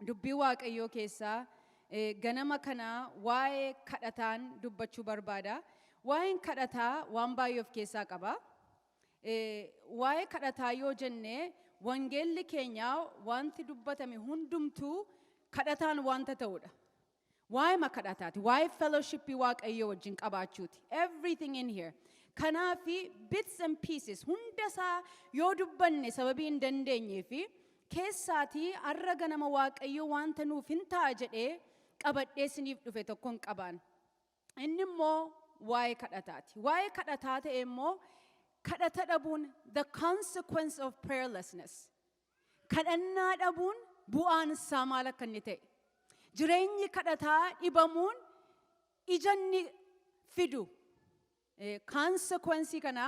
Dubbii Waaqayyoo keessaa ganama kana waa'ee kadhataan dubbachuu barbaada. Waa'een kadhataa waan baay'ee of keessaa qaba. Waa'ee kadhataa yoo jenne, wangeelli keenya wanti dubbatame hundumtuu kadhataan wanta ta'udha. Waa'ee kadhataati. Waa'ee fellowshipii Waaqayyoo wajjin qabaachuuti. Everything in here. Kanaafi bits and pieces hunda isaa yoo dubbanne sababii hin dandeenyee fi keessaatii har'a ganama Waaqayyo wanta nuuf hin ta'a jedhee qabadhee isiniif dhufe tokko hin qabaan. Inni immoo waa'ee kadhataati. Waa'ee kadhataa ta'e immoo kadhata dhabuun, the consequence of prayerlessness. Kadhannaa dhabuun bu'aan isaa maal akka inni ta'e. Jireenyi kadhataa dhibamuun ija inni fidu. Consequence kana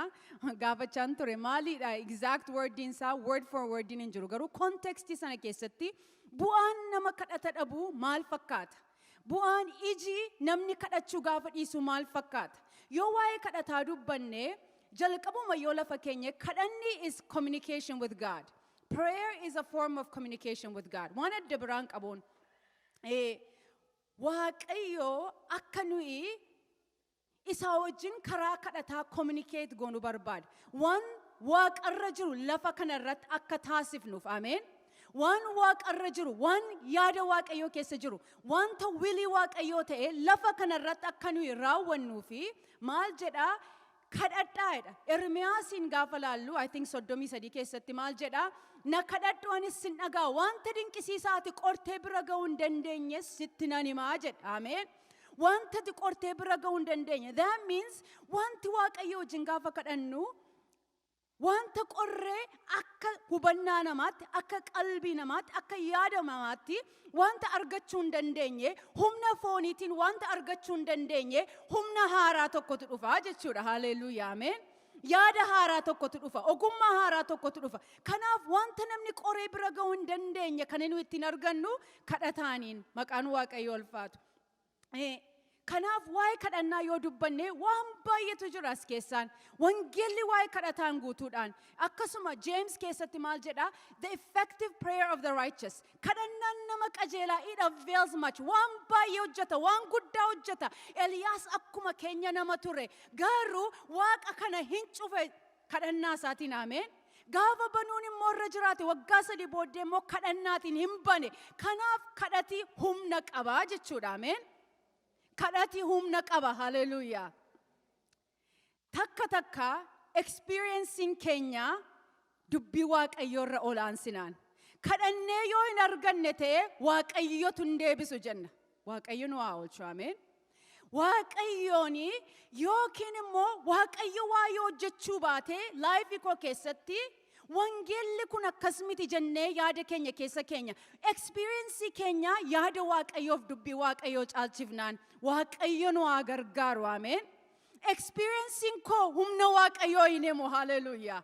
gaafachaan ture, maaliidha exact wordiin isaa? Word for wordiin hin jiru, garuu contextii sana keessatti bu'aan nama kadhata dhabuu maal fakkaata? Bu'aan iji namni kadhachuu gaafa dhiisu maal fakkaata? Yoo waa'ee kadhataa dubbanne, jalqabuma yoo lafa keenya, kadhanni is communication with God. Prayer is a form of communication with God. Waan adda biraan qabuun Waaqayyo akka nuyi isaa wajjin karaa kadhataa communicate goonu barbaada. Waan waaqarra jiru lafa kanarratti akka taasifnuuf, ameen. Waan waaqarra jiru, waan yaada Waaqayyoo keessa jiru, wanta willii Waaqayyoo ta'e lafa kanarratti akka nuyi raawwannuu fi maal jedhaa? Kadhadhaa jedha. Ermiyaasiin gaafa laallu, I think 33 keessatti maal jedhaa? "Na kadhadhu, anis sin dhagaa, wanta dinqisiisaa ati qortee bira ga'uu hin dandeenye sitti nan himaa" jedha. Ameen. Wanta ati qortee bira ga'uu hin dandeenye. That means wanti Waaqayyo wajjin gaafa kadhannu wanta qorree akka hubannaa namaatti, akka qalbii namaatti, akka yaada namaatti wanta argachuu hin dandeenye, humna fooniitiin wanta argachuu hin dandeenye, humna haaraa tokkotu dhufa jechuudha. Haleluuyaa, ameen. Yaada haaraa tokkotu dhufa, ogummaa haaraa tokkotu dhufa. Kanaaf wanta namni qoree bira ga'uu hin dandeenye kan inni ittiin argannu kadhataaniin. Maqaan Waaqayyoo ulfaatu. Kanaaf waa'ee kadhannaa yoo dubbanne waan baay'eetu jira as keessaan. Wangeelli waa'ee kadhataan guutuudhaan. Akkasuma James keessatti maal jedhaa? "The effective prayer of the righteous." Kadhannaan nama qajeelaa, it avails much. Waan baay'ee hojjeta, waan guddaa hojjeta. Eliyaas akkuma keenya nama ture. Garuu Waaqa kana hin cufe kadhannaa isaatiin, ameen. Gaafa banuun immoo irra jiraate, waggaa 3 booddee immoo kadhannaatiin hin bane. Kanaaf kadhati humna qabaa jechuudha, ameen. Kadhati humna qaba, haleluuyaa. Takka takka experiencing keenya dubbii Waaqayyoo irra olaansinaan. Kadhannee yoo hin arganne ta'e, Waaqayyotu hin deebisu jenna. Waaqayyo nu haa oolchu, ameen. Waaqayyoon yookiin immoo Waaqayyo waa yoo hojjechuu baate lifeii koo keessatti, wangeelli kun akkas miti jennee yaada keenya keessa keenya experience keenya yaada Waaqayyoof dubbii Waaqayyoo caalchifnaan, Waaqayyo nu haa gargaaru, ameen. Experiencing koo humna Waaqayyoo hin himu, haleluuyaa.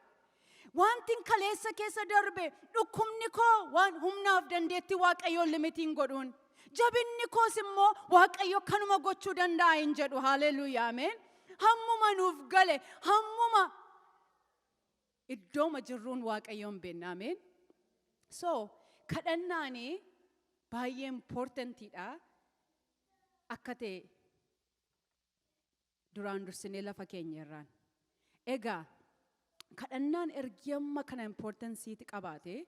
Wanti kaleessa keessa darbe, dhukkubni koo waan humnaaf dandeettii Waaqayyoo limitiin godhuun. Jabinni koos immoo Waaqayyo kanuma gochuu danda'a hin jedhu, haleluuyaa, ameen. Hammuma nuuf gale, hammuma iddooma jirruun Waaqayyoon beekna, ameen. So kadhannaani baay'ee importantiidha akka ta'e duraan dursinee lafa keenya irraan. Egaa kadhannaan ergi amma kana importanceiiti qabaate,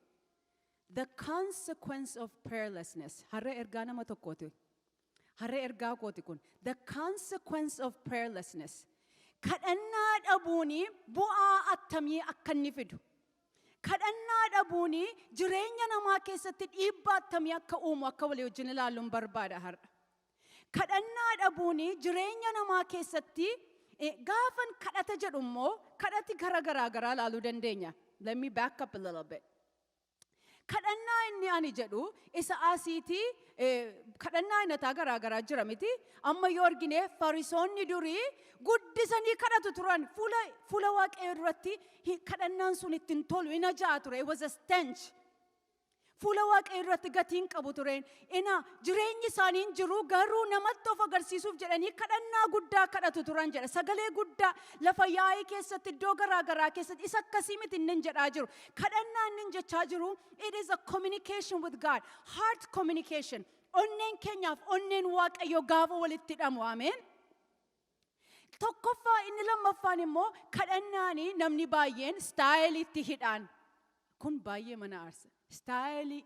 the consequence of prayerlessness, har'a ergaa nama tokkooti. Har'a ergaa kooti kun, the consequence of prayerlessness. Kadhannaa dhabuuni bu'aa attamii akka inni fidu. Kadhannaa dhabuuni jireenya namaa keessatti dhiibbaa attamii akka uumu akka walii wajjin ilaalluun barbaada har'a. Kadhannaa dhabuuni jireenya namaa keessatti, gaafan kadhata jedhu immoo kadhati gara garaa garaa ilaaluu dandeenya. Let me back up a little bit. Kadhannaa inni ani jedhu isa asiitii kadhannaa inataa garaa garaa jira miti. Amma yoo argine, Farisoonni durii guddisanii kadhatu turan. Fuula Waaqayyoo duratti kadhannaan sun ittiin tolu, hin aja'a ture. It was a stench. Fuula Waaqayyoo irratti gatiin qabu tureen. Ina jireenyi isaanii hin jiru, garuu namatti of agarsiisuuf jedhanii kadhannaa guddaa kadhatu turan jedha. Sagalee guddaa lafa yaa'ii keessatti, iddoo garaa garaa keessatti. Isa akkasii miti inni hin jedhaa jiru. Kadhannaa inni hin jechaa jiru, it is a communication with God. Heart communication. Onneen keenyaaf onneen Waaqayyoo gaafa walitti hidhamu. Ameen. Tokkoffaa. Inni lammaffaan immoo kadhannaanii namni baay'een styleitti hidhaan. Kun baay'ee mana aarsa. Style.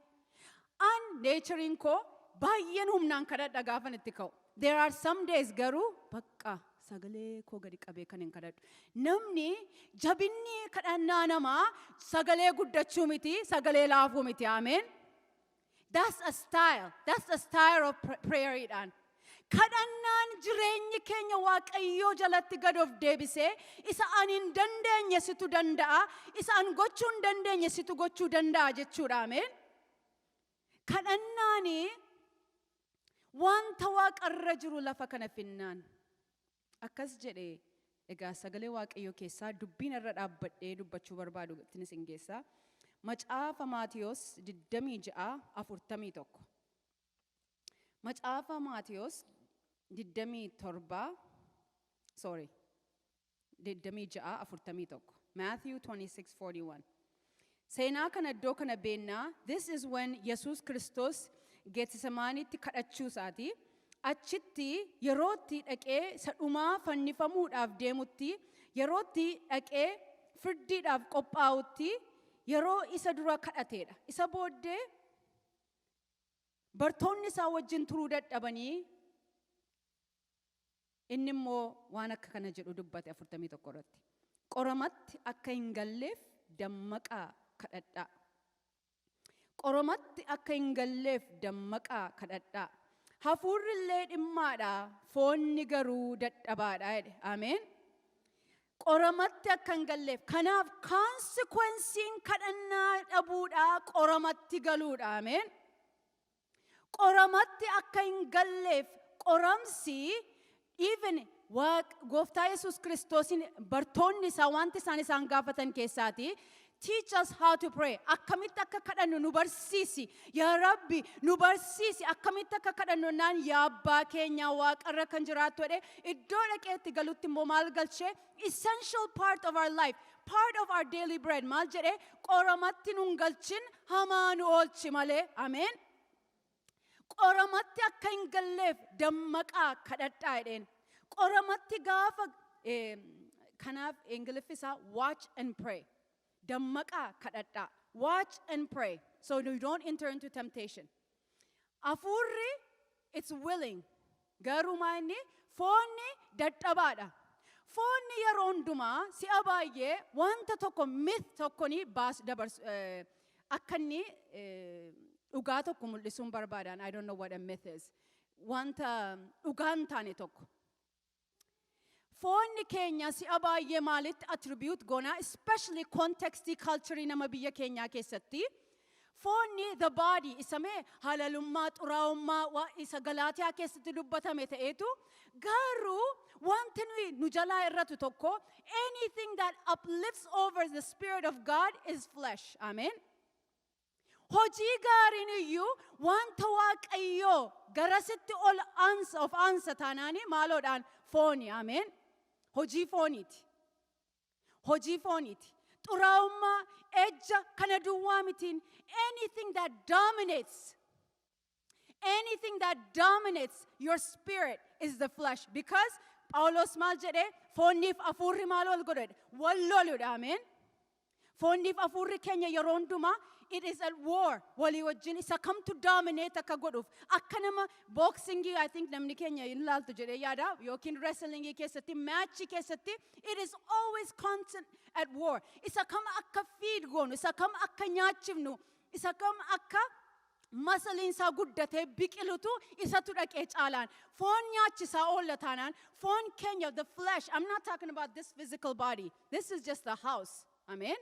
An natureiin koo baay'een humnaan kadhadha gaafan itti ka'u. There are some days garuu bakka sagalee koo gadi qabee kan hin kadhadhu. Namni jabinni kadhannaa namaa sagalee guddachuu miti, sagalee laafuu miti. Ameen. That's a style. That's a style of prayeriidhaan. Kadhannaan jireenyi keenya Waaqayyoo jalatti gad of deebisee, isa ani hin dandeenye situ danda'a, isa an gochuu hin dandeenye situ gochuu danda'a jechuudha. Ameen. Kadhannaani wanta waaqarra jiru lafa kana finnaan. Akkas jedhee, egaa sagalee Waaqayyoo keessaa dubbiin irra dhaabbadhee dubbachuu barbaadu ittiin isin geessaa. Macaafa Maatiyos 26:41. Macaafa Maatiyos 27, sorry, 26:41. Matthew 26:41. Seenaa kana iddoo kana beennaa. This is when Yesuus Kiristoos Geetsemaanitti kadhachuu isaati. Achitti yerootti dhaqee isa dhumaa fannifamuudhaaf deemutti, yerootti dhaqee firdiidhaaf qophaa'utti, yeroo isa dura kadhateedha. Isa booddee bartoonni isaa wajjin turuu dadhabanii, inni immoo waan akka kana jedhu dubbate 41 irratti. "Qoramatti akka hin galleef dammaqaa kadhadhaa. Qoramatti akka hin galleef dammaqaa kadhadhaa. Hafuurri illee dhimmaadha, foonni garuu dadhabaadha" jedhe. Ameen. Qoramatti akka hin galleef. Kanaaf consequenceiin kadhannaa dhabuudhaa qoramatti galuudha. Ameen. Qoramatti akka hin galleef. Qoramsi even Gooftaa Yesuus Kiristoosin bartoonni isaa wanti isaan isaan gaafatan keessaati, "Teach us how to pray." Akkamitti akka kadhannu nu barsiisi. Yaa Rabbi, nu barsiisi akkamitti akka kadhannu naan. "Yaa Abbaa keenya waaqarra kan jiraattu" jedhe. Iddoo dhaqeetti galutti immoo maal galchee? Essential part of our life, part of our daily bread. Maal jedhe? "Qoramatti nun galchin, hamaa nu oolchi malee." Ameen. "Qoramatti akka hin galleef dammaqaa kadhadhaa" jedheen. Qoramatti gaafa kanaaf Ingiliffi isaa "watch and pray." Dammaqaa kadhadhaa. Watch and pray so you don't enter into temptation. Hafuurri, it's willing. Garuu maa inni foonni dadhabaadha. Foonni yeroo hundumaa si'a baay'ee wanta tokko, myth tokko ni baas dabarsu, akka inni dhugaa tokko mul'isuun barbaadan. I don't know what a myth is. Wanta dhugaa hin taane tokko. Foonni keenya si'a baay'ee maalitti attribute goona, especially contextii culture nama biyya keenyaa keessatti? Foonni, the body, isa mee halalummaa, xuraa'ummaa, isa Galaatiyaa keessatti dubbatame ta'eetu, garuu wanti nuyi nu jalaa irratu tokko, anything that uplifts over the spirit of God is flesh. Amen. Hojii gaariin iyyuu wanta Waaqayyoo garasitti ol aansa of aansa taanaani maaloodhaan fooni. Ameen. Hojii fooniiti. Hojii fooniiti. Xuraa'ummaa, ejja kana duwwaa mitiin, anything that dominates, anything that dominates your spirit is the flesh, because Phaawulos maal jedhee? Foonniif hafuurri maal wal godhedha? Wal loludha. Ameen. Foonniif hafuurri keenya yeroo hundumaa it is at war walii wajjin, isa kamtu dominate akka godhuuf. Akka nama boxingii, I think namni keenya hin laaltu jedhee yaada, yookiin wrestlingii keessatti, matchii keessatti, it is always constant at war. Isa kam akka feed goonu, isa kam akka nyaachifnu, isa kam akka muscleiin isaa guddatee biqilutu isatu dhaqee caalaan. Foon nyaachisaa oolla taanaan, foon keenya, the flesh. I'm not talking about this physical body. This is just a house. Amen.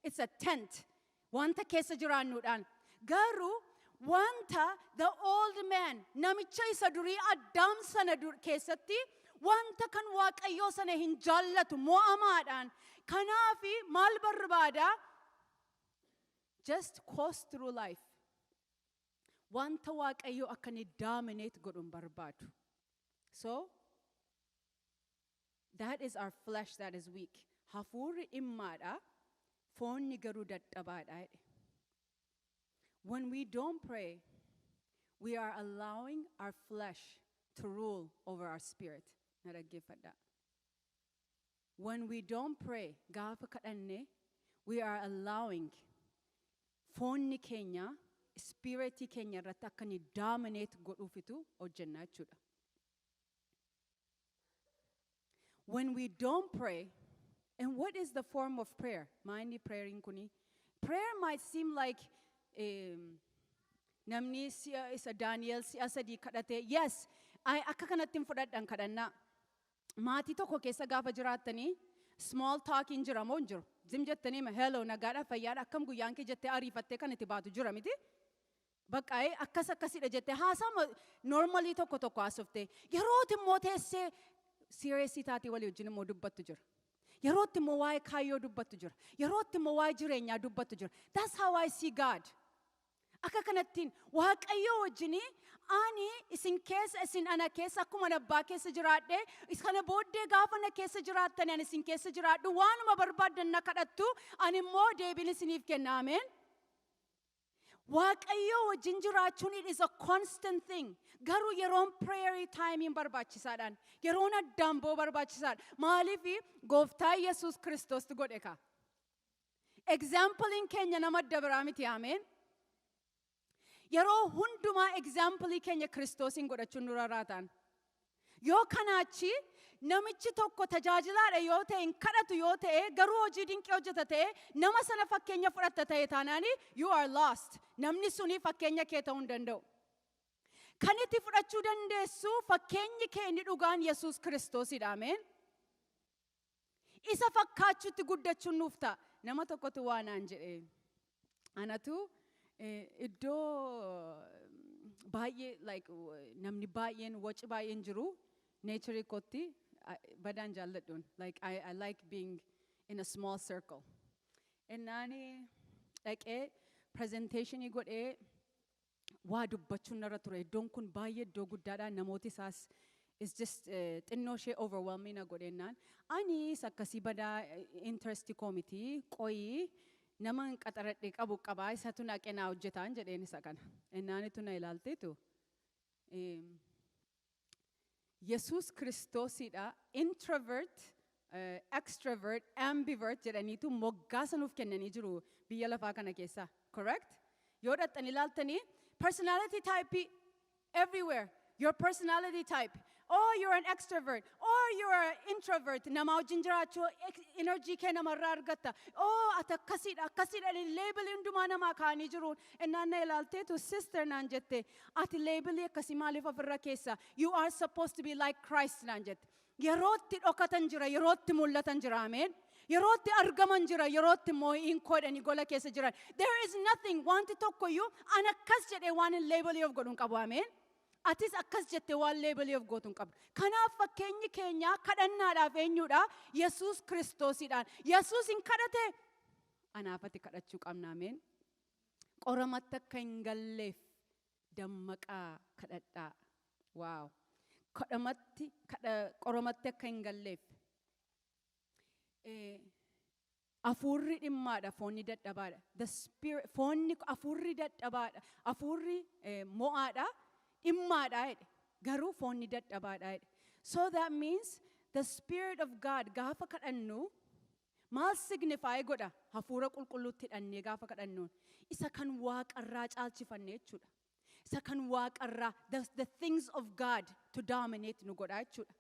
It's a tent wanta keessa jiraannuudhaan. Garuu wanta the old man, namicha isa durii, Addaam sana keessatti wanta kan Waaqayyoo sana hin jaallatu mo'amaadhaan. Kanaafi maal barbaada? Just coast through life. Wanta Waaqayyoo akka inni dominate godhu hin barbaadu. So, that is our flesh that is weak. Hafuurri dhimmaadha, foonni garuu dadhabaadha jedhe. When we don't pray, we are allowing our flesh to rule over our spirit. Na dhaggeeffadhaa. When we don't pray, gaafa kadhanne, we are allowing foonni keenya spiritii keenya irratti akka inni dominate godhuufitu hojjenna jechuudha. When we don't pray, and what is the form of prayer? Maayinni prayeriin kuni? Prayer might seem like namni si'a isa Daani'el si'a sadii kadhate. Yes, akka kanatti hin fudhadhan kadhannaa. Maatii tokko keessa gaafa jiraattanii small talking jira moo hin jiru? Zim jettanii ma hello, nagaadha, fayyaadha, akkam guyyaan kee jettee ariifattee kan itti baatu jira miti? Bakka akkas akkasidha jettee haasaa normalii tokko tokko haasoftee yerooti immoo teessee seriousii taatee walii wajjin immoo dubbattu jira. Yerootti immoo waa'ee kaayyoo dubbattu jira. Yerootti immoo waa'ee jireenyaa dubbattu jira. That's how I see God. Akka kanattiin Waaqayyoo wajjinii ani isin keessa, isin ana keessa, akkuma ani abbaa keessa jiraadhe, kana booddee gaafa na keessa jiraattani ani isin keessa jiraadhu, waanuma barbaaddan na kadhattu, ani immoo deebiin isiniif kenna. Ameen. Waaqayyoo wajjin jiraachuun, it is a constant thing. Garuu yeroon prayer time barbaachisaadhaan. Yeroon addaan ba'uu barbaachisaadha. Maaliif? Gooftaa Yesuus Kiristoos godhe ka. Exampleiin keenya nama adda biraa miti. Ameen. Yeroo hundumaa example keenya Kiristoosiin godhachuun nurra raataan. Yoo kanaachi namichi tokko tajaajilaadha yoo ta'e, hin kadhatu yoo ta'e, garuu hojii dinqii hojjeta ta'e, nama sana fakkeenya fudhatta ta'e taanaani, you are lost. Namni suni fakkeenya kee ta'uu hin danda'u. Kan itti fudhachuu dandeessu fakkeenyi kee inni dhugaan Yesuus Kiristoosidha. Ameen. Isa fakkaachuutti guddachuun nuuf ta'a. Nama tokkotu waa naan jedhe. Anatu iddoo baay'ee, like, namni baay'een, waci baay'een jiru, nature kootti badaan jaalladhuun. Like, I like being in a small circle. Innaani dhaqee presentationii godhee waa dubbachuun narra ture. Iddoon kun baay'ee iddoo guddaadha. Namooti isaas is just xinnoo ishee overwhelming na godhennaan. Anis akkasii badaa interest koo miti, qoyii nama hin qaxaradhe qabu qabaa, isatu naqee naa hojjetaan jedheen isa kana. Innaanitu na ilaalteetu. Yesuus Kiristoosidha introvert, extrovert, ambivert jedhaniitu moggaasa nuuf kennanii jiru biyya lafaa kana keessa. Correct? Yoo dhaqxan ilaaltanii personality type everywhere. Your personality type. Oh, you're an extrovert. Oh, you're an introvert. Nama wajjin jiraachuu energy kee namarraa argatta. Oh, ati akkasiidha, akkasiidha. Labelii hundumaa namaa kaa'anii jiruun. Innaan na ilaalteetu, "Sister," naan jette. "Ati labelii akkasii maaliif ofirra keessa? You are supposed to be like Christ," naan jette. Yerootti dhokatan jira, yerootti mul'atan jira. Ameen. Yerootti argaman jira, yerootti immoo hin kodhanii gola keessa jiran. There is nothing, wanti tokkoyyuu an akkas jedhee waan hin labelii of godhu hin qabu. Ameen. Atis akkas jettee waan labelii of gootu hin qabdu. Kanaaf fakkeenyi keenya kadhannaadhaaf eenyudha? Yesuus Kiristoosidhaan. Yesuus hin kadhate. Anaafati kadhachuu qabna. Ameen. Qoramatti akka hin galleef dammaqaa kadhadhaa. Wow. Kadhamatti, qoramatti akka hin galleef. Hafuurri dhimmaadha, foonni dadhabaadha. The spirit, foonni, hafuurri dadhabaadha. Hafuurri mo'aadha, dhimmaadha jedhe. Garuu foonni dadhabaadha jedhe. So that means the spirit of God gaafa kadhannu maal signify godha? Hafuura qulqulluutti hidhannee gaafa kadhannuun. Isa kan waaqarraa caalchifanne jechuudha. Isa kan waaqarraa, the things of God to dominate nu godha jechuudha.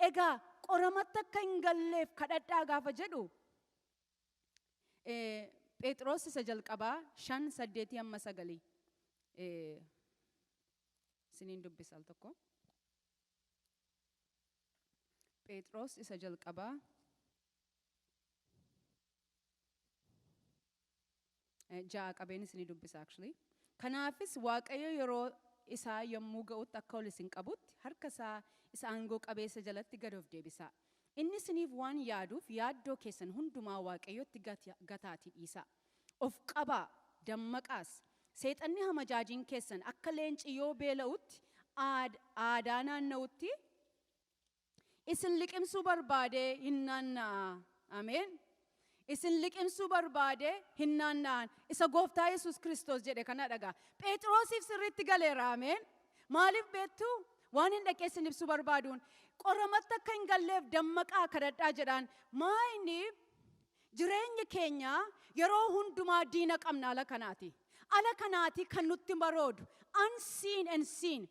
Egaa qoramatti akka hin galleef kadhadhaa gaafa jedhu, Phexros isa jalqabaa 5:8 hamma 9 isiniin dubbisa al tokko. Phexros isa jalqabaa 6 qabeen isinii dubbisa, actually. Kanaafis Waaqayyo yeroo isaa yommuu ga'utti akka ol isin qabutti harka isaa isa aangoo qabeessa jalatti gad of deebisaa. Inni isiniif waan yaaduuf yaaddoo keessan hundumaa Waaqayyotti gataatii dhiisaa. Of qabaa, dammaqaas. Seexanni hamajaajiin keessan akka leenci yoo beela'utti aadaa naanna'utti isin liqimsuu barbaadee hin naanna'a. Ameen. Isin liqimsuu barbaadee hin naanna'an. Isa Gooftaa Yesuus Kiristoos jedhe kana dhagaa. Phexrosiif sirriitti galeera. Ameen. Maaliif beektu? Waan hin dhaqee isin ibsuu barbaaduun qoramatti akka hin galleef dammaqaa kadhadhaa jedhaan. Maa inni jireenyi keenya yeroo hundumaa diina qabna ala kanaati. Ala kanaati kan nutti baroodu. Unseen and seen.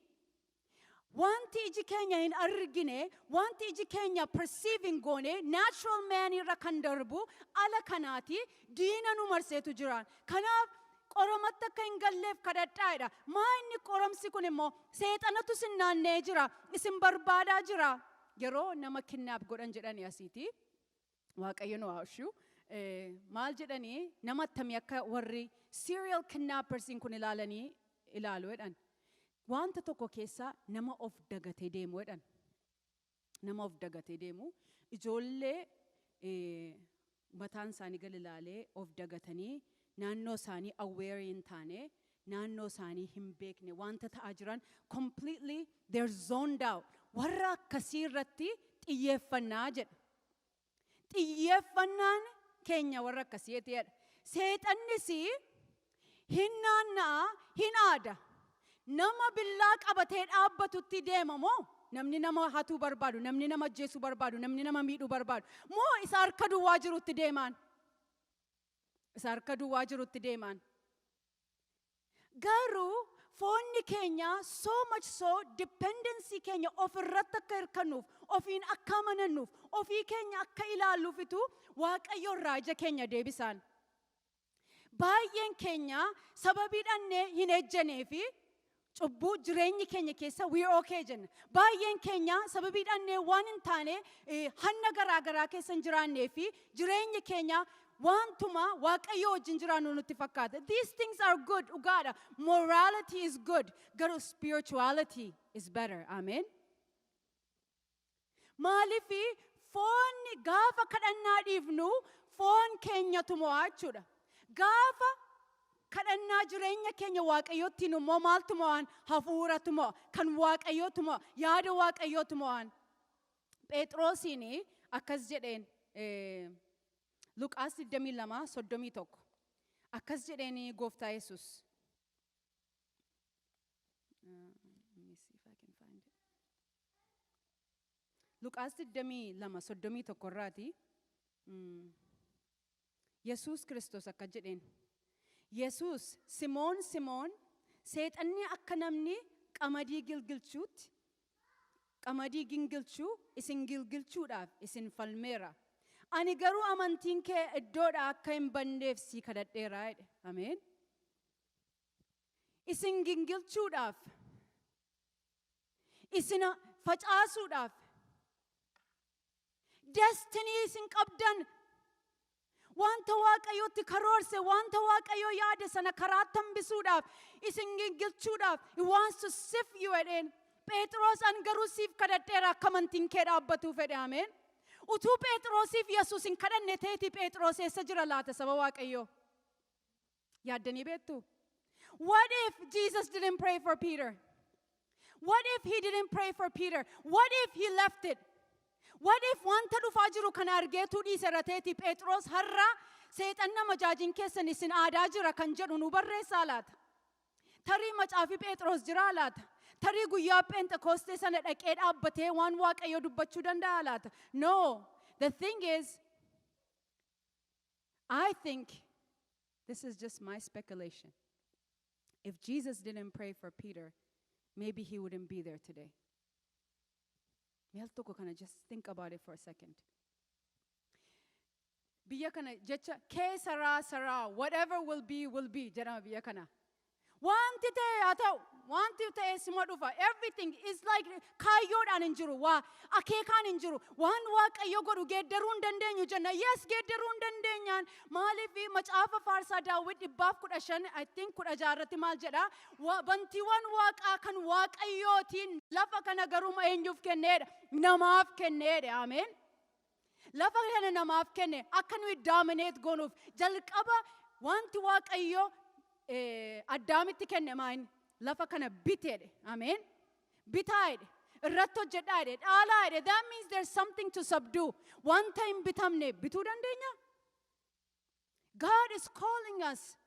Wanti iji keenya hin argine, wanti iji keenya perceive hin goone, natural man irra kan darbu ala kanaati diina nu marseetu jira. Kanaaf qoramatti akka hin galleef kadhadhaadha. Maa inni qoramsi kun immoo seexanatu isin naanna'ee jira, isin barbaadaa jira. Yeroo nama kidnap godhan jedhani asiiti. Waaqayyo nu haa oolchu. Maal jedhanii, nama attamii akka warri serial kidnappersiin kun ilaalanii ilaalu jedhan. Wanta tokko keessa nama of dagatee deemu jedhan. Nama of dagatee deemu. Ijoollee mataan isaanii gal ilaalee of dagatanii, naannoo isaanii aware hin taane, naannoo isaanii hin beekne, wanta ta'aa jiran completely they're zoned out. Warra akkasii irratti xiyyeeffannaa jedha. Xiyyeeffannaan keenya warra akkasii jedha. Seexannis hin naanna'a, hin aada. Nama billaa qabatee dhaabbatutti deema moo namni nama hatuu barbaadu, namni nama ajjeesuu barbaadu, namni nama miidhuu barbaadu moo isa harka duwwaa jirutti deemaan? Isa harka duwwaa jirutti deemaan. Garuu foonni keenya so much so dependency keenya of irratti akka hirkannuuf, ofiin akka amanannuuf, ofii keenya akka ilaalluufitu Waaqayyo irraa ija keenya deebisaan. Baay'een keenya sababii dhannee hin ejjenee fi cubbuu jireenyi keenya keessa we are okay jenna. Baay'een keenya sababii dhannee waan hin taane hanna garaa garaa keessa hin jiraannee fi jireenyi keenya wantuma Waaqayyo wajjin jiraannu nutti fakkaata. These things are good, dhugaadha. Morality is good. Garuu spirituality is better. Amen. Maaliifi foonni gaafa kadhannaa dhiifnu foon keenyatu mo'aa jechuudha. Gaafa kadhannaa jireenya keenya Waaqayyoottiin immoo maaltu mo'aan? Hafuuratu mo'a. Kan Waaqayyootu mo'a. Yaada Waaqayyootu mo'aan. Phexrosiin akkas jedheen, Luqaas 22:31 akkas jedheen Gooftaa Yesus. Let me see if I can find it. Luqaas 22:31 irraati. Yesuus Kiristoos akka jedheen. Yesuus, "Simoon, Simoon, seexanni akka namni qamadii gilgilchuutti qamadii gingilchuu isin gilgilchuudhaaf isin falmeera. Ani garuu amantiin kee iddoodha akka hin banneef sii kadhadheera" jedhe. Ameen. Isin gingilchuudhaaf, isin facaasuudhaaf, destiny isin qabdan, wanta Waaqayyotti karoorse, wanta Waaqayyo yaade sana karaatti hambisuudhaaf, isin gingilchuudhaaf, he wants to sift you jedheen. Phexros, "An garuu siif kadhadheera akka amantiin kee dhaabbatuuf" jedhe. Ameen. Utuu Phexrosiif Yesuus hin kadhanne ta'eeti Phexros eessa jira laata, saba Waaqayyoo? Yaaddanii beektu? What if Jesus didn't pray for Peter? What if he didn't pray for Peter? What if he left it? What if wanta dhufaa jiru kana argeetuu dhiiseera ta'eeti Phexros har'a seexanna majaajiin keessan isin aadaa jira kan jedhu nu barreessaa laata? Tarii macaafii Phexros jiraa laata? Tarii guyyaa Pheenxekoostee sana dhaqee dhaabbatee waan Waaqayyo dubbachuu danda'a laata? No. The thing is, I think this is just my speculation. If Jesus didn't pray for Peter, maybe he wouldn't be there today. Meel tokko kana just think about it for a second. Biyya kana jecha "que sera sera," "whatever will be will be" jedhama biyya kana. Wanti ta'e haa ta'u, wanti ta'e sima dhufa. Everything is like kaayyoodhaan hin jiru, waa akeekaan hin jiru. Waan Waaqayyo godhu geeddaruu hin dandeenyu jenna. Yes, geeddaruu hin dandeenyaan. Maaliif macaafa faarsaa Daawwit 115, I think 16 irratti maal jedha? Bantiiwwan Waaqaa kan Waaqayyootiin, lafa kana garuu eenyuuf kenneedha? Namaaf kenneedha. Ameen. Lafa kana namaaf kenne akka nuyi dominate goonuuf. Jalqaba wanti Waaqayyo Addaamitti kenne maayin lafa kana biteedhe. Ameen. Bitaa jedhe. Irratti hojjedhaa jedhe. Dhaalaa jedhe. That means there's something to subdue. Wanta hin bitamne bituu dandeenya? God is calling us.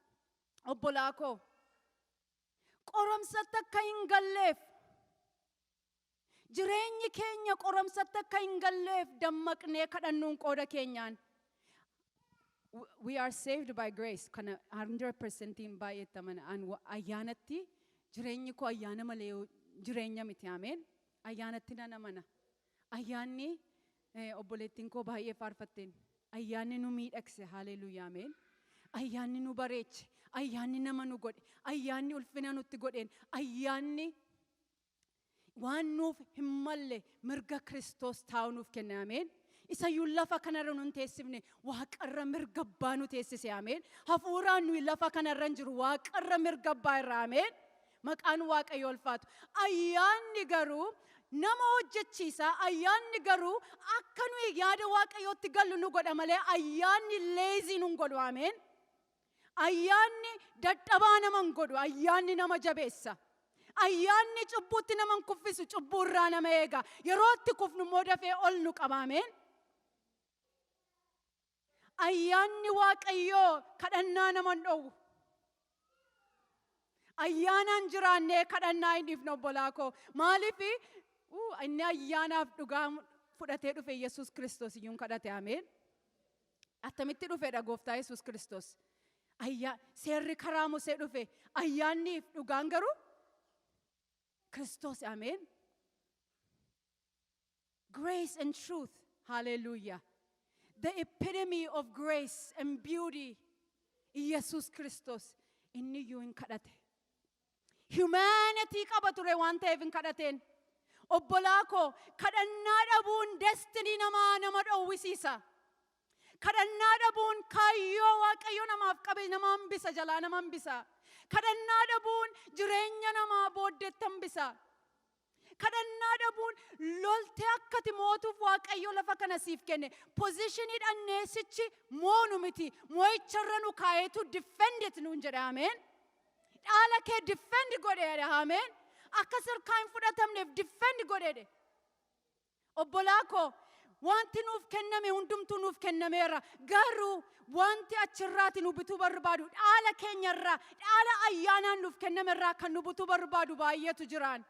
Obbolaa koo. Qoromsatti akka hin galleef, jireenyi keenya qoromsatti akka hin galleef, dammaqnee kadhannuun qooda keenyaan. We are saved by grace. Kana 100% baay'eetti amana. An ayyaanatti jireenyi koo ayyaana malee jireenya miti. Ameen. Ayyaanatti nan amana. Ayyaanni obboleettiin koo baay'ee faarfatteen. Ayyaanni nu miidhagse. Haleluuyaa. Ameen. Ayyaanni nu bareeche. Ayyaanni nama nu godhe. Ayyaanni ulfina nutti godheen. Ayyaanni waan nuuf hin malle mirga Kiristoos taa'u nuuf kenne. Ameen. Isayyuu lafa kanarra nu hin teessifne, waaqarra mirga abbaa nu teessise. Ameen. Hafuuraan nuyi lafa kanarra hin jiru, waaqarra mirga abbaa irra. Ameen. Maqaan Waaqayyo ulfaatu. Ayyaanni garuu nama hojjechiisa. Ayyaanni garuu akka nuyi yaada Waaqayyootti gallu nu godha malee ayyaanni lazy nu hin godhu. Ameen. Ayyaanni dadhabaa nama hin godhu. Ayyaanni nama jabeessa. Ayyaanni cubbuutti nama hin kuffisu, cubbuu irraa nama eega. Yeroo itti kufnu immoo dafee ol nu qaba. Ameen. Ayyaanni Waaqayyoo kadhannaa nama hin dhowwu. Ayyaanaan jiraannee kadhannaa hin dhiifne, obbolaa koo. Maaliif inni ayyaanaaf dhugaa fudhatee dhufe Yesuus Kiristoos iyyuu hin kadhate. Ameen. Attamitti dhufedha gooftaa Yesuus Kiristoos? Ayyaa seerri karaa Musee dhufe, ayyaanniif dhugaan garuu Kiristoos. Ameen. Grace and truth. Hallelujah. The epitome of grace and beauty. Yesuus Kiristoos inni iyyuu hin kadhate. Humanity qaba ture waan ta'eef hin kadhateen. Obbolaa koo, kadhannaa dhabuun destiny namaa nama dhowwisiisa. Kadhannaa dhabuun kaayyoo Waaqayyo namaaf qabe nama hambisa, jalaa nama hambisa. Kadhannaa dhabuun jireenya namaa booddeetti hambisa. Kadhannaa dhabuun loltee akka ati mootuuf Waaqayyo lafa kana siif kenne. Position dhanneessichi moonu miti. Mo'icharra nu kaa'eetu defend it nuun jedha. Ameen. Dhaala kee defend godheedha. Ameen. Akka sirkaa hin fudhatamneef defend godheedhe. Obbolaa koo, wanti nuuf kenname hundumtuu nuuf kennameera. Garuu wanti achirraati nu bituu barbaadu, dhaala keenyarraa, dhaala ayyaanaan nuuf kennamerraa kan nu bituu barbaadu baay'eetu jiraan.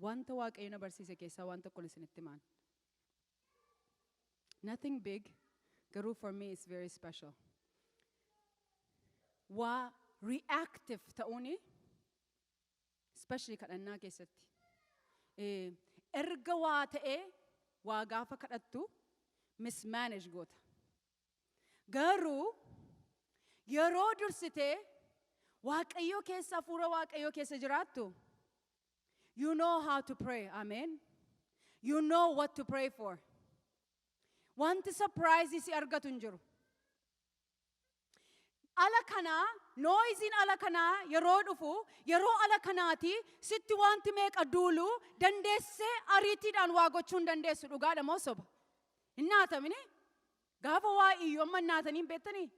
Wanta Waaqayyo na barsiise keessaa waan tokko isinitti himaan. Nothing big, garuu for me it's very special. Waa reactive ta'uuni, especially kadhannaa keessatti. Erga waa ta'ee waa gaafa kadhattu mismanage goota. Garuu yeroo dursitee Waaqayyoo keessa, hafuura Waaqayyoo keessa jiraattu, you know how to pray. Amen. You know what to pray for. Wanti surprise si argatu hin jiru. Ala kanaa noiseiin ala kanaa yeroo dhufu, yeroo ala kanaati sitti wanti meeqa duulu dandeessee ariitiidhaan waa gochuu hin dandeessu. Dhugaadha moo soba? Hin naatamini? Gaafa waa iyyuu amma hin naatanii hin beektanii?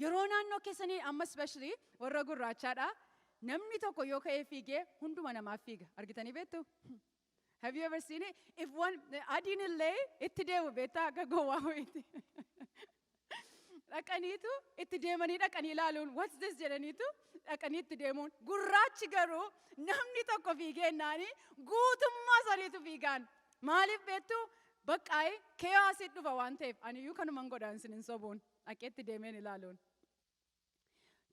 Yeroo naannoo keessanii amma especially warra gurraachaadha. Namni tokko yoo ka'ee fiigee hunduma namaaf fiiga. Argitanii beektu? Have you ever seen it? If one adiin illee itti deemu beektaa, akka gowwaa wayiiti. Dhaqaniitu itti deemanii, dhaqanii ilaaluun, "What's this?" jedhaniitu dhaqanii itti deemuun. Gurraachi garuu namni tokko fiigeennaani guutummaa saniitu fiigaan. Maaliif beektu? Baqqaa'ee chaosii dhufa waan ta'eef. Aniyyuu kanuman godhaan, isin hin sobuun, dhaqee itti deemeen ilaaluun.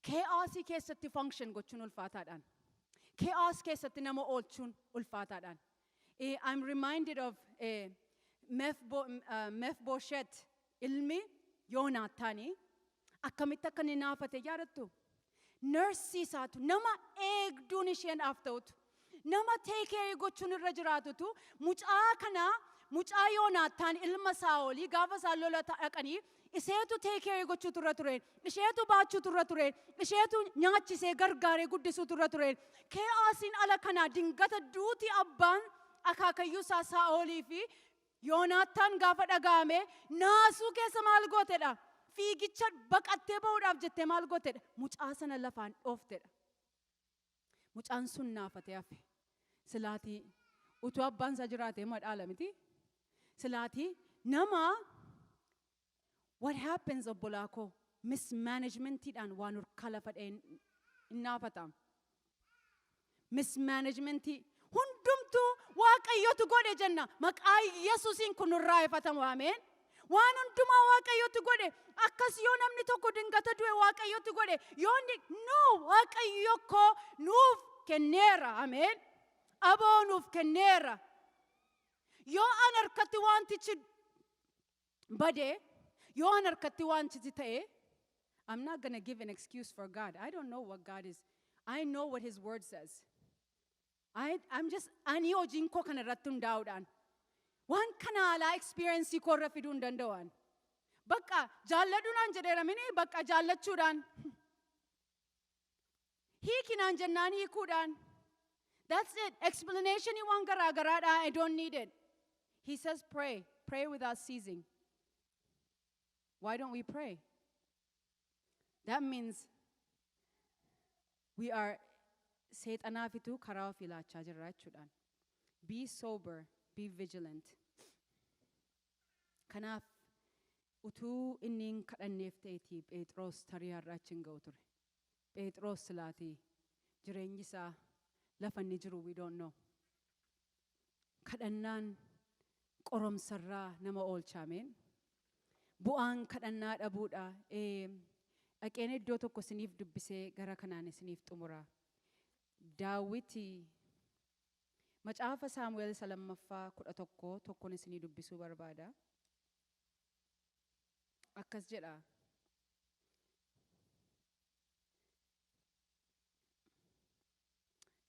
Chaosii keessatti function gochuun ulfaataadhaan. Chaos keessatti nama oolchuun ulfaataadhaan. I'm reminded of Mephibosheth, ilmi Yoonaataanii, akkamitti akka inni naafate yaadattu? Nurse isaatu, nama eegduun isheenaaf ta'utu, nama take care gochuun irra jiraatutu mucaa kana, mucaa Yoonaataan ilma Saa'olii, gaafa isaan lola dhaqanii isheetu take care gochuutu irra tureen, isheetu baachuutu irra tureen, isheetu nyaachisee gargaaree guddisuutu irra tureen. Chaosiin ala kanaa dingata duuti abbaan Akaakayyuu isaa Saa'olii fi Yoonaattaan gaafa dhaga'ame naasuu keessa maal gootedha? Fiigicha baqattee ba'uudhaaf jettee maal gootedha? Mucaa sana lafaan dhooftedha. Mucaan sun naafatee hafe. Silaatii utuu abbaan isaa jiraatee madhaala miti. Silaatii nama, what happens, obbolaa koo, mismanagementiidhaan waan hurkaa lafa dha'een hin naafata. Mismanagementii hundumtuu Waaqayyotu godhe jenna. Maqaa Yesuusiin kun nurraa ifatamu, ameen. Waan hundumaa Waaqayyotu godhe. Akkas yoo namni tokko dingata du'e Waaqayyotu godhe. Yoo inni no, Waaqayyo koo nuuf kenneera, ameen. Aboo nuuf kenneera. Yoo an harkatti wantichi bade, yoo an harkatti wantichi ta'e, I'm not gonna give an excuse for God. I don't know what God is. I know what His word says. I'm just, ani hojiin koo kana irratti hundaa'uudhaan. Waan kana alaa experience koo irra fiduu hin danda'an. Bakka jaalladhuudhaan jedheera mini, bakka jaallachuudhaan. Hiikinaan jennaan hiikuudhaan. That's it. Explanation waan garaa garaadha. I don't need it. He says pray. Pray without ceasing. Why don't we pray? That means we are seexanaafitu karaa ofii laachaa jirra jechuudhaan. Be sober, be vigilant. Kanaaf utuu inni hin kadhanneef ta'eetii, Phexros tarii har'a achi hin ga'u ture. Phexros silaatii jireenyi isaa lafa inni jiru we don't know. Kadhannaan qoromsarraa nama oolcha, ameen. Bu'aan kadhannaa dhabuudha. Dhaqeen iddoo tokko isiniif dubbisee gara kanaan isiniif xumura. Daawiti macaafa Saamu'eel isa lammaffaa 11:1n isinii dubbisuu barbaada. Akkas jedha.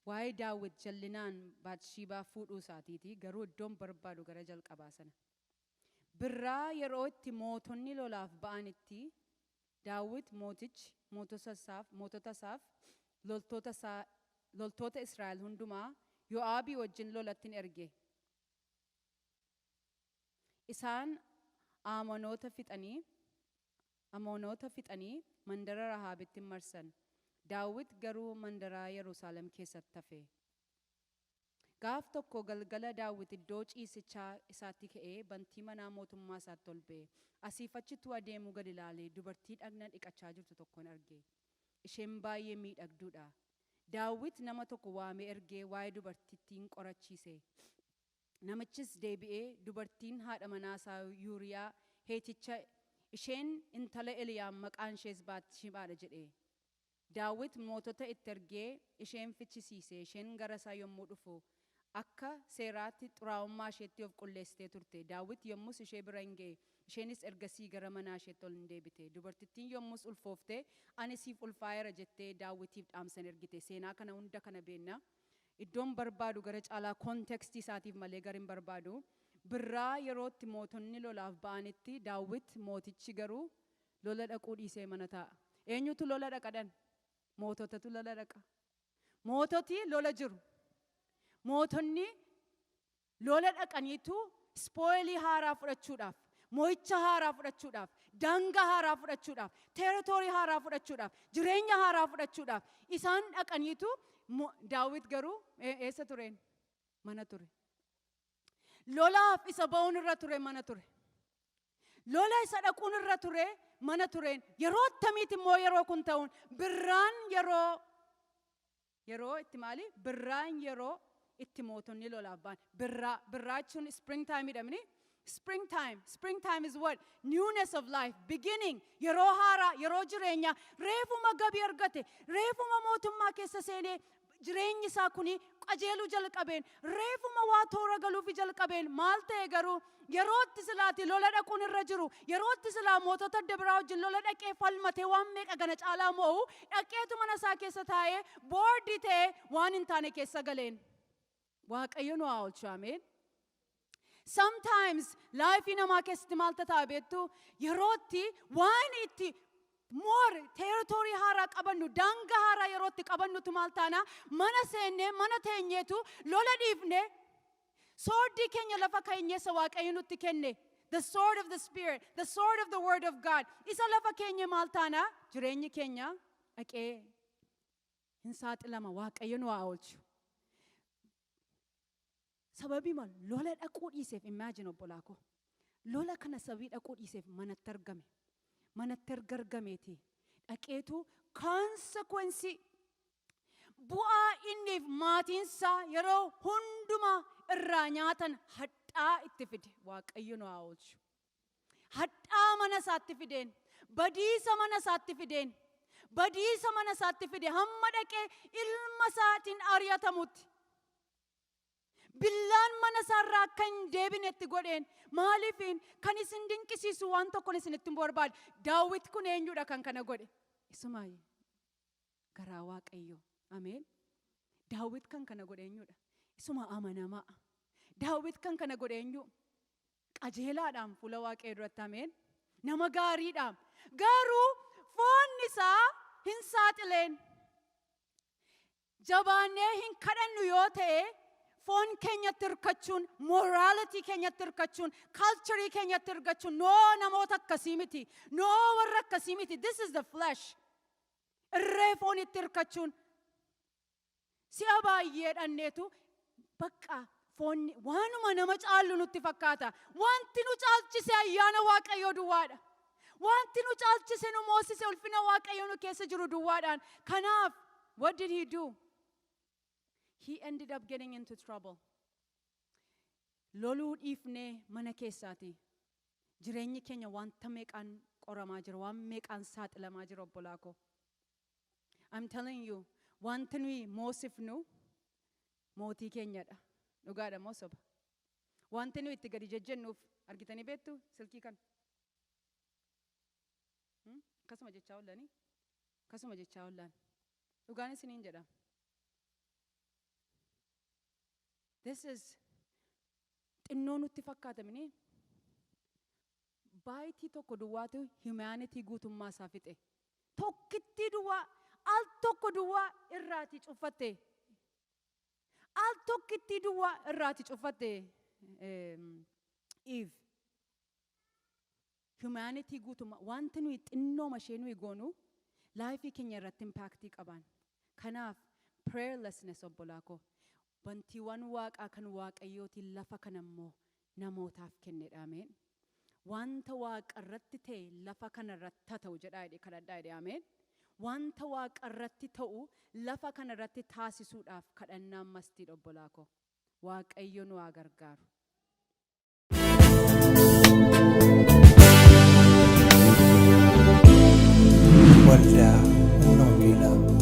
Waa'ee Daawit jallinaan Baatshiibaa fuudhuu isaatiiti, garuu iddoon barbaadu gara jalqabaa sana. Birraa yeroo itti mootonni lolaaf ba'anitti Daawit mootichi mootota isaaf loltoota Israa'el hundumaa Yo'aabii wajjin lolatti in erge. Isaan Amoonota fixanii mandara Rahaabitti marsan. Daawit garuu mandaraa Yerusaalem keessatti hafe. Gaaf tokko galgala Daawit iddoo ciisichaa isaatti ka'ee bantii manaa mootummaa isaatti ol ba'e. Asiif achittuu adeemuu gad ilaalee dubartii dhagna dhiqachaa jirtu tokkon arge. Isheen baay'ee miidhagduudha. Daawit nama tokko waamee ergee waa'ee dubartittiin qorachiise. Namichis deebi'ee, dubartiin haadha manaa isaa Yuuriyaa Heeticha, isheen intala Eliyaam, maqaan ishees Baat-shibaadha jedhe. Daawit mootota itti ergee isheen fichisiise. Isheen gara isaa yommuu dhufu akka seeraatti xuraa'ummaa isheetti of qulleessitee turte. Daawit yommus ishee bira hin ga'e. Isheenis ergasii gara manaa isheetti ol hin deebite. Dubartittiin yommus ulfooftee, "Ani siif ulfaa'eera," jettee Daawitiif dhaamsan ergite. Seenaa kana hunda kana beenna. Iddoon barbaadu gara caalaa contextii isaatiif malee gara hin barbaadu. Birraa yerootti mootonni lolaaf ba'anitti Daawit mootichi garuu lola dhaquu dhiisee mana taa'a. Eenyutu lola dhaqadhan? Moototatu lola dhaqa. Moototi lola jiru. Mootonni lola dhaqaniitu spoilii haaraa fudhachuudhaaf, mo'icha haaraa fudhachuudhaaf, daangaa haaraa fudhachuudhaaf, territory haaraa fudhachuudhaaf, jireenya haaraa fudhachuudhaaf isaan dhaqaniitu, Daawit garuu eessa tureen? Mana ture. Lolaaf isa ba'uun irra ture mana ture. Lola isa dhaquun irra ture mana tureen. Yeroo attamiiti immoo yeroo kun ta'uun? Birraan yeroo itti maali? Birraan yeroo itti mootonni lolaaf ba'an. Birraa, birraa jechuun spring time jedhamni. Spring time. Spring time is what? Newness of life. Beginning. Yeroo haaraa, yeroo jireenyaa. Reefuma gabii argate. Reefuma mootummaa keessa seenee jireenyi isaa kuni qajeeluu jalqabeen, reefuma waa toora galuufi jalqabeen, maal ta'e garuu? Yerootti silaati lola dhaquun irra jiru, yerootti silaa mootota adda biraa wajjin lola dhaqee falmatee waan meeqa gana caalaa mo'u, dhaqeetu mana isaa keessa taa'ee bored ta'ee waan hin taane keessa galeen. Waaqayyo nu haa oolchu, ameen. Sometimes lifeii namaa keessatti maal ta'a beektu? Yerootti waan itti more territory haaraa qabannu, daangaa haaraa yerootti qabannutu maal taana? Mana seennee mana teenyeetu lola dhiifne. Swordii keenya lafa keenye isa Waaqayyo nutti kenne. The sword of the Spirit, the sword of the Word of God. Isa lafa keenya maal taana? Jireenyi keenya dhaqee hin saaxilama. Waaqayyo nu haa oolchu. Sababii maal lola dhaquu dhiiseef, imagine, obbolaa koo. Lola kana sababii dhaquu dhiiseef manatti argame. Manatti erga argameeti. Dhaqeetu consequence, bu'aa inniif maatiinsaa yeroo hundumaa irraa nyaatan hadhaa itti fide. Waaqayyo nu haa oolchu. Hadhaa mana isaatti fideen, badiisa mana isaatti fideen, badiisa mana isaatti fide, hamma dhaqee ilma isaatiin ari'atamutti. Billaan mana isaarraa akka hin deebinetti godheen. Maaliifiin kan isin dinqisiisu waan tokkon isinitti hin barbaade. Daawit kun eenyudha kan kana godhe? Isuma garaa Waaqayyoo. Ameen. Daawit kan kana godhe eenyudha? Isuma amanamaa. Daawit kan kana godhe eenyu? Qajeelaadhaan fuula Waaqayyoo duratti, ameen. Nama gaariidhaan. Garuu foonni isaa hin saaxileen. Jabaannee hin kadhannu yoo ta'e, foon keenyatti hirkachuun, morality keenyatti hirkachuun, culture keenyatti hirkachuun, noo, namoota akkasii miti, noo, warra akkasii miti. This is the flesh. Irree foonitti hirkachuun si'a baay'ee dhanneetu bakka foonni waanuma nama caallu nutti fakkaata. Wanti nu caalchise ayyaana Waaqayyoo duwwaadha. Wanti nu caalchise, nu moosise, ulfina Waaqayyoo nu keessa jiru duwwaadhaan. Kanaaf, what did he do? He ended up getting into trouble. Loluu dhiifnee mana keessaati. Jireenyi keenya wanta meeqaan qoramaa jira, waan meeqaan saaxilamaa jira, obbolaa koo. I'm telling you, wanti nuyi moosifnu mootii keenyadha. Dhugaadha moo soba? Wanti nuyi itti gadi jejjennuuf argitanii beektu silkii kana. Akkasuma jechaa oollanii? Akkasuma jechaa oollaan. Dhugaan isiniin jedha. This is xinnoo nutti fakkaatamini. Baayitii tokko duwwaatu humanity guutummaa isaa fixe. Tokkittii duwwaa, al tokko duwwaa irraati cuffatte. Al tokkittii duwwaa irraati cuffatte Eve. Humanity guutummaa, wanti nuyi xinnooma ishee nuyi goonu lifeii keenya irratti impactii qaban. Kanaaf prayerlessness, obbolaa koo, bantiiwwan waaqaa kan Waaqayyootiin lafa kana immoo namootaaf kennedha. Ameen. Wanta waaqa irratti ta'e lafa kana irratti haa ta'u jedhaa jedhe kadhadhaa jedhe. Ameen. Wanta waaqa irratti ta'u lafa kana irratti taasisuudhaaf kadhannaan mustiidha, obbolaa koo. Waaqayyo nu haa gargaaru. Waldaa Humna Wangeelaa.